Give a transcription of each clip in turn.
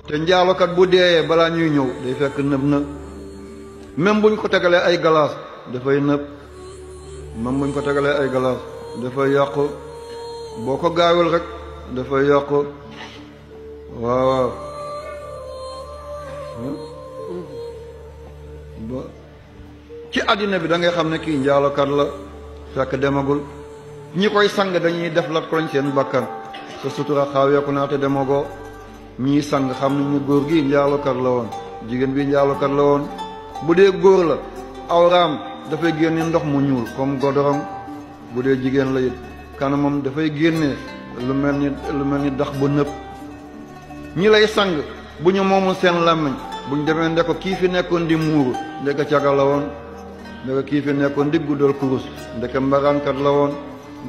te njaalokat bu deeyee balaa ñuy ñëw day fekk nëb na même buñ ko tegalee ay galaas dafay nëb même buñ ko tegalee ay galaas dafay yàqu boo ko gaawul rek dafay yàqu waaw ba ci àddina bi da ngay xam ne kii njaalokat la fekk demagul ñi koy sang dañuy def lat koñ seen bakkan sa sutura xaaweeku naa te demagoo ñii sang xam nañu góor gi njaalokat la woon jigéen bi njaalokat la woon bu dee góor la awraam dafay génne ndox mu ñuul comme godorong bu dee jigéen la it kanamam dafay génne lu mel ni dax bu nëb ñi lay sang bu ñu moomul seen làmmiñ bu ñu demee ndeko kii fi nekkoon di muuru ndeka caga la woon ndeka kii fi nekkoon di guddal kurus ndeka mbaraankat la woon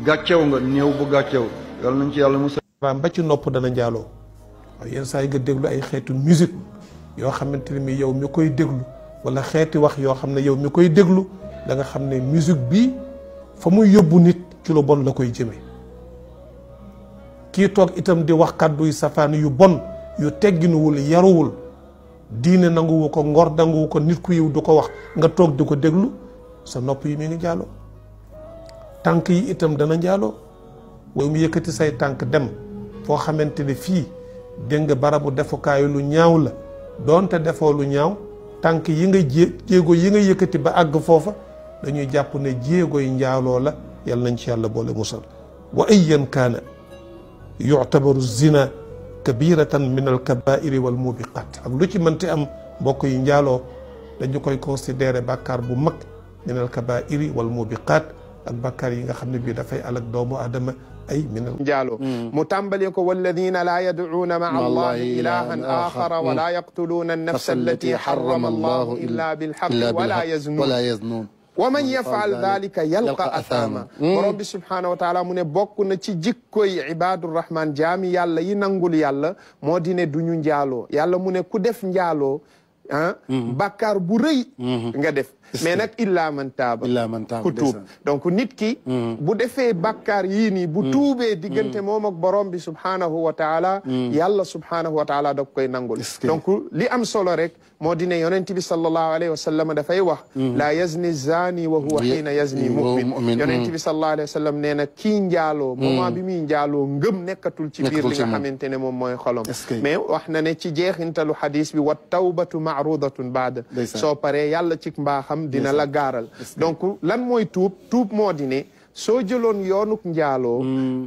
gàccew nga néew bu gàccew yàlla nañ ci yàlla musa ba ci nopp dana njaaloo waaw yenn saa yi nga déglu ay xeetu musique yoo xamante ne mi yow mi koy déglu wala xeeti wax yoo xam ne yow mi koy déglu da nga xam ne musique bi fa muy yóbbu nit ci lu bon la koy jëme kii toog itam di wax kàddu yu safaan yu bon yu tegginuwul yaruwul diine nanguwu ko ngor nanguwu ko nit ku yiw du ko wax nga toog di ko déglu sa nopp yi mi ngi njaaloo tànk yi itam dana njaaloo waaye mu yëkkati say tànk dem foo xamante ne fii dégg nga barabu defukaayu lu ñaaw la doonte defoo lu ñaaw tànk yi nga jéego yi nga yëkkati ba àgg foofa dañuy jàpp ne jéego yi njaaloo la yal nañ ci yàlla boole musal wa ayyan kaana yu'tabaru zina kabiratan min al kabairi wal mubiqat ak lu ci mënti am mbokk yi njaaloo dañu koy considéré bàkkaar bu mag min al kabairi wal mubiqat ak bàkkaar yi nga xam ne bii dafay alak doomu adama ay min njaaloo mu tàmbali ko walladina laa yad'uuna ma'a allahi ilahan axara wa laa yaqtuluuna annafsa allati harrama allahu illa bilhaqi wala yaznuun wa man yafal dalika yalqa athama borom bi subhanahu wa taala mu ne bokk na ci jikkoy ibadurrahman jaami yàlla yi nangul yàlla moo di ne duñu njaaloo yàlla mu ne ku def njaaloo bàkkaar bu rëy nga def mais nag illa man taaba ku tuub donc nit ki bu defee bàkkaar yii nii bu tuubee diggante moom ak borom bi subhanahu wa taala yàlla subhanahu wa taala da koy nangul donc li am solo rek moo di ne yonent bi sallallahu alayhi wa sallam dafay wax laa yazni zani wa huwa xiina yazni mu'min yonent bi sallallahu alayhi wa sallam nee na kii njaaloo moment bi muy njaaloo ngëm nekkatul ci biir li nga xamante ne moom mooy xolom mais wax na ne ci jeexintalu xadis bi wa tawbatu ma'rudatun baada soo paree yàlla ci mbaaxam dina la gaaral donc lan mooy tuub moo di ne soo jëloon yoonuk njaaloo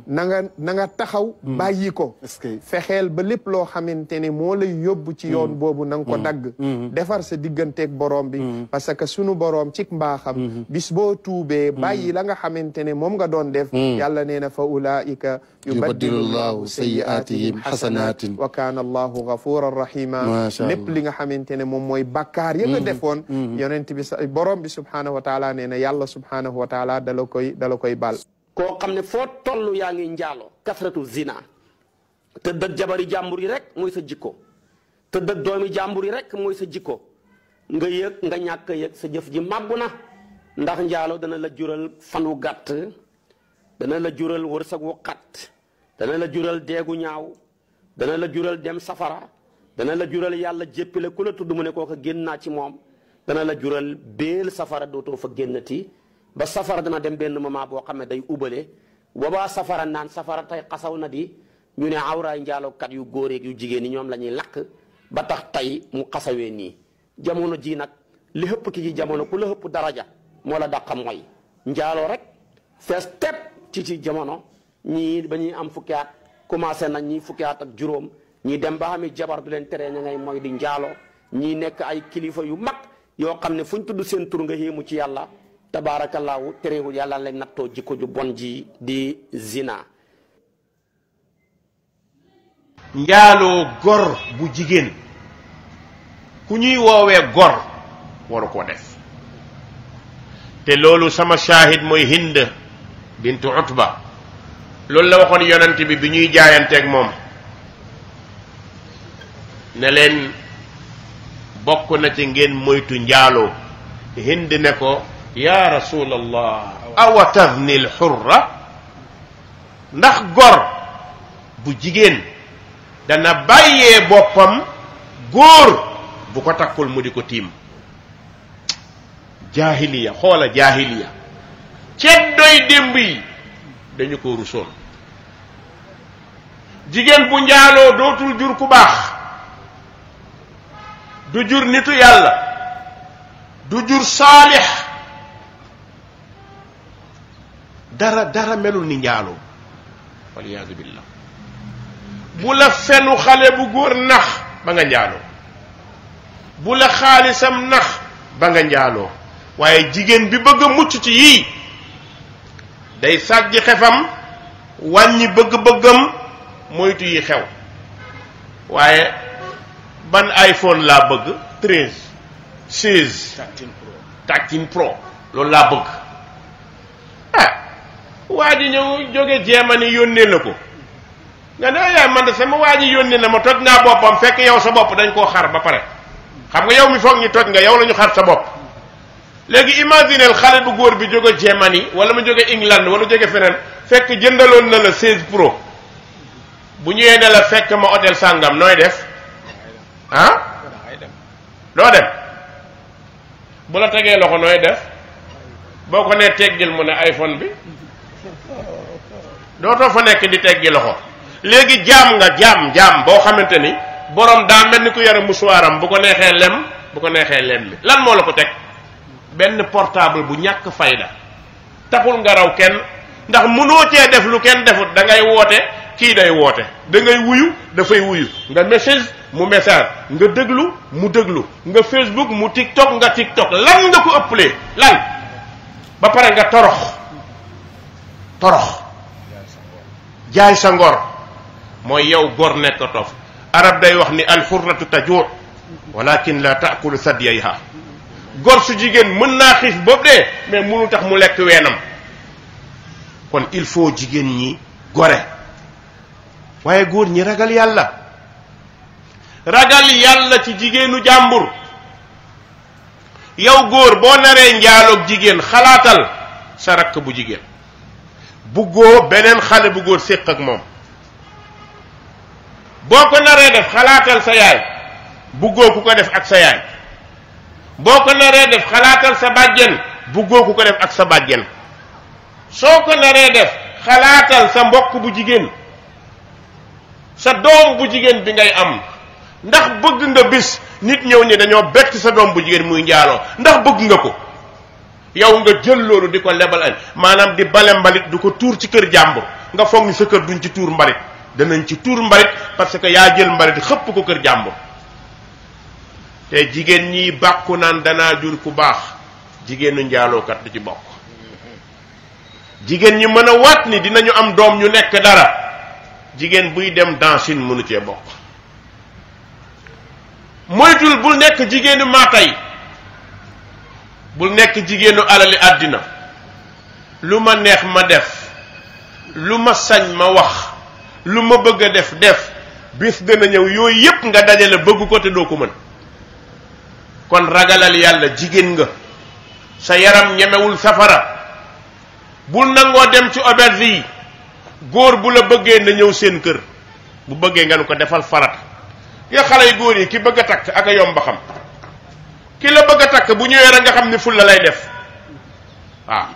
na nga taxaw bàyyi ko fexeel ba lépp loo xamante ne moo lay yóbbu ci yoon boobu na nga ko dagg defar sa digganteeg borom bi parce que sunu borom cik mbaaxam bis boo tuubee bàyyi la nga xamante ne moom nga doon def yàlla nee na fa ulaika yubaddilu llahu sayyi'atihim hasanatin wa kana allahu ghafuran rahima lépp li nga xamante ne moom mooy bakkaar ya nga defoon yonent bi borom bi subhanahu wa taala nee na yàlla subhanahu wa taala dala koy bal koo xam ne foo toll yaa ngi njaaloo kasratu zina te dëgg jabari jàmbur yi rek mooy sa jikko te dëgg doomi jàmbur yi rek mooy sa jikko nga yëg nga ñàkk a yëg sa jëf ji màggu na ndax njaaloo dana la jural fan wu gàtt dana la jural wërsëg wu xat dana la jural deegu ñaaw dana la jural dem safara dana la jural yàlla jéppile ku la tudd mu ne kooka génn naa ci moom dana la jural béel safara dootoo fa génnati ba safara dana dem benn moment boo xam ne day ubale boobaa safara naan safara tey xasaw na di ñu ne awraay njaalookat yu góor yu jigéen ñi ñoom la ñuy lakk ba tax tey mu xasawee nii jamono ji nag li hëpp ki ci jamono ku la hëpp daraja moo la dàqa mooy njaaloo rek fees tepp ci jamono ñii ba ñuy am fukki at commencé nañ ñii fukki at ak juróom ñii dem ba xam jabar du leen teree ña ngay mooy di njaaloo ñii nekk ay kilifa yu mag yoo xam ne fu ñu tudd seen tur nga yéemu ci yàlla tabaarakallaahu terewul yàlla lay nattoo jikko ju bon ji di zina. njaaloo gor bu jigéen ku ñuy woowee gor waru ko def te loolu sama shahid mooy Hind bintu Utba loolu la waxoon yonent bi ñuy jaayanteeg moom ne leen bokk na ci ngeen moytu njaaloo Hind ne ko ya rasulallah awa tazni l xurra ndax gor bu jigéen dana bàyyee boppam góor bu ko takkul mu di ko tiim. jaahiliya xoola jaahiliya ceddoy démb yi dañu ko rusoon. jigéen bu njaaloo dootul jur ku baax, du jur nitu yàlla, du jur saalix, dara melul ni njaaloo waliyaadu billah. bu la fenu xale bu góor nax ba nga njaaloo, bu la xaalisam nax ba nga njaaloo. waaye jigéen bi bëgg a mucc ci yii day sàjj xefam, wàññi bëgg-bëggam, moytu yi xew. waaye ban iPhone laa bëgg 13 16 13 Pro loolu laa bëgg. waa ji ñëw jóge Jéemani yónnee la ko nga ne yaay man de sama waa ji yónnee na ma toj naa boppam, fekk yow sa bopp dañ koo xar ba pare. xam nga yow mi foog ñi toj nga, yow la ñu xar sa bopp. léegi imagineel xale bu góor bi jóge Jéemani wala mu jóge England wala jóge feneen, fekk jëndaloon na la 16 Pro. bu ñëwee ne la fekk ma hôtel sàngam nooy def doo dem. bu la tegee loxo nooy def? boo ko nee teggil mu ne iPhone bi, dootoo fa nekk di teggi loxo. léegi jaam nga jaam boo xamante ni borom daa mel ni ku yore musuwaaram, bu ko neexee lem, bu ko neexee lem mi. lan moo la ko teg? benn portable bu ñàkk fayda. taxul nga raw kenn, ndax mënoo cee def lu kenn defut. da ngay woote, kii day woote, da ngay wuyu, dafay wuyu, nga message mu message, nga déglu mu déglu, nga Facebook mu TikTok nga TikTok. lan nga ko ëppalee lan? ba pare nga torox jaay sa ngor. mooy yow gor nekk tof. arab day wax ni alxurratu tajuu walakin la taakulu sadyayha. gor su jigéen mën naa xiif boobu dee, mais mënu tax mu lekk weenam. kon il faut jigéen ñi gore. waaye góor ñi ragal yàlla ci jigéenu jàmbur. yow góor boo naree njaaloog jigéen, xalaatal sa rakk bu jigéen. buggoo beneen xale bu góor séq ak moom. boo ko naree def, xalaatal sa yaay, buggoo ku ko def ak sa yaay. boo ko naree def, xalaatal sa bàjjen, buggoo ku ko def ak sa bàjjen. soo ko naree def, xalaatal sa mbokk bu jigéen, sa doom bu jigéen bi ngay am. ndax bëgg nga bis nit ñëw ni dañoo bett sa doom bu jigéen muy njaaloo, ndax bëgg nga ko? yow nga jël loolu di ko lebal añ, maanaam di bale mbalit du ko tuur ci kër jàmbur, nga foog ni sa kër duñ ci tuur mbalit. danañ ci tuur mbalit parce que yaa jël mbalit xëpp ko kër jàmbur. te jigéen ñi bàkku naan danaa jur ku baax, jigéenu njaalookat du ci bokk. jigéen ñi mën a waat ni dinañu am doom ñu nekk dara, jigéen buy dem dancine mënu cee bokk. moytul bul nekk jigéenu maatay, bul nekk jigéenu alali àddina. lu ma neex ma def, lu ma sañ ma wax, lu ma bëgg a def bis dana ñëw yooyu yépp nga dajale bëgg ko te doo ko mën. kon ragalal yàlla, jigéen nga, sa yaram ñemewul safara. bul nangoo dem ci auberge yi, góor bu la bëggee na ñëw seen kër, bu bëggee nga nu ko defal farat. nga xale yu góor yi ki bëgg a takk ak a yomb ba xam, ki la bëgg a takk bu ñëwee rek nga xam ni ful la lay def. waaw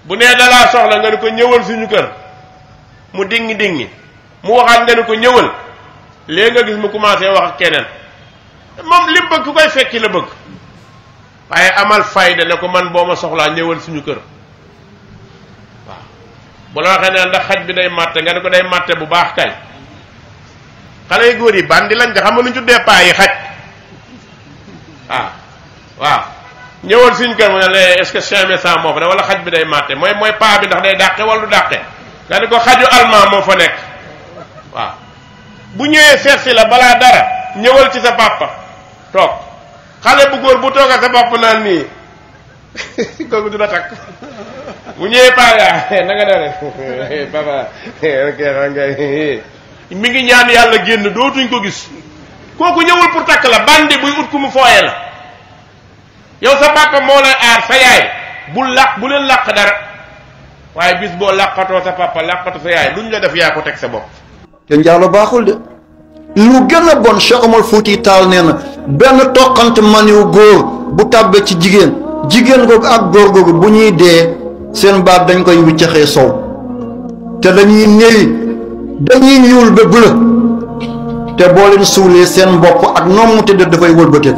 bu nee dalaa soxla nga ni ko ñëwal suñu kër, mu dingi mu waxaat nga ni ko ñëwal, léegi nga gis mu commencé wax ak keneen. moom li mu bëgg ku koy fekki la bëgg. waaye amal fayda ne ko man boo ma soxlaa ñëwal suñu kër. waaw bu la waxee ne ndax xaj bi day màtte nga ne ko day màtte bu baax kay. xale yu góor yi bandi lañ nga xam nga nu ñu tuddee paa yi xaj. waaw ñëwal suñu kër mu ne la est-ce que 500 moo fa ne wala xaj bi day màtte mooy paa bi ndax day dàqe wala du dàqe. nga ne ko xaju allemand moo fa nekk. waaw bu ñëwee seet si la balaa dara ñëwal ci sa papa toog. xale bu góor bu tooga sa papa naan nii kooku du la takk. bu ñëwee paa yaa na nga def papa mi ngi ñaan yàlla génn dootuñ ko gis. kooku ñëwul pour takk la, bandi buy ut ku mu fooye la. yow sa papa moo lay aar, sa yaay bu leen làq dara. waaye bis boo làqatoo sa papa làqatu sa yaay luñ la def yaa ko teg sa bopp. te njaalo baaxul de, lu gën a bon Cheikh Omar Fouti Taal nee na benn toqante maniw góor bu tàbbee ci jigéen googu ak góor googu bu ñuy dee seen baat dañ koy wiccaxee sow te dañuy néewi dañuy ñuul ba bula te boo leen suulee seen bopp ak noom mu tëdd dafay wëlbate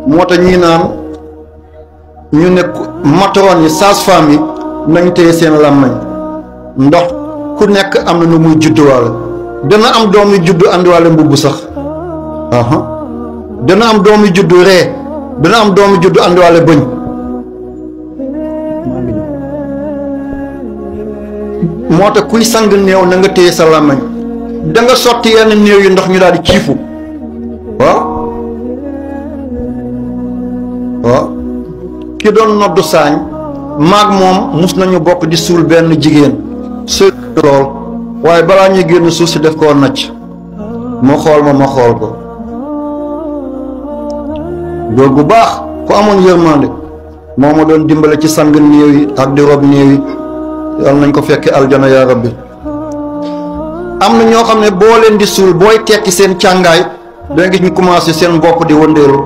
moo tax ñii naan ñu ne matron yi sage-femme yi nañ téye seen làmmañ ndox ku nekk am na nu muy judduwaale dana am doom yu juddu andiwaale mbubb sax dana am doom yu juddu ree dana am doom yu juddu andiwaale bëñ moo tax kuy sang néew na nga téye sa làmmañ da nga sotti yenn néew yi ndox ñu daal di ciifu waaw ki doon noddu saañ maag moom mus nañu bokk di suul benn jigéen sëy lool waaye balaa ñuy génn suuf si def koo nacc ma xool ko góor gu baax ku amoon yërmande moo ma doon dimbale ci sang néew yi ak di rob néew yi yàlla nañ ko fekke aljana yaa rabbi am na ñoo xam ne boo leen di suul booy tekki seen càngaay da nga gis ñu commencé seen bopp di wëndeelu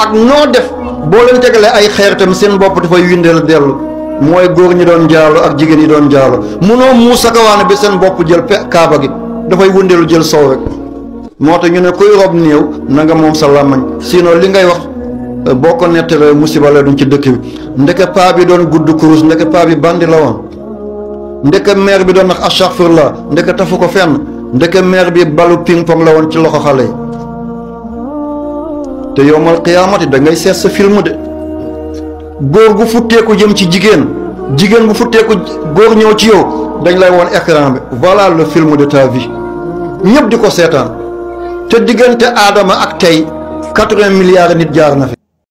ak noo def boo leen tegalee ay xeer tam seen bopp dafay windeel dellu mooy góor ñi doon jaalo ak jigéen ñi doon jaalo munoo muusa kawaane bi seen bopp jël kaaba gi dafay wëndeelu jël sow rek moo tax ñu ne kuy rob néew na nga moom sa làmmañ sinon li ngay wax boo ko nettalee musiba la duñ ci dëkk bi ndeke paa bi doon gudd kurus ndeke paa bi bandi la woon ndeke maire bi doon wax astaghfirullah ndeke tafu ko fenn ndeke maire bi balu ping pong la woon ci loxo xale yi te yowmal qiyaamati da ngay seet sa film de góor gu futteeku jëm ci jigéen bu futteeku góor ñëw ci yow dañ lay woon écran bi voilà le film de ta vie ñëpp di ko seetaan te diggante aadama ak tey 80 milliards nit jaar na fi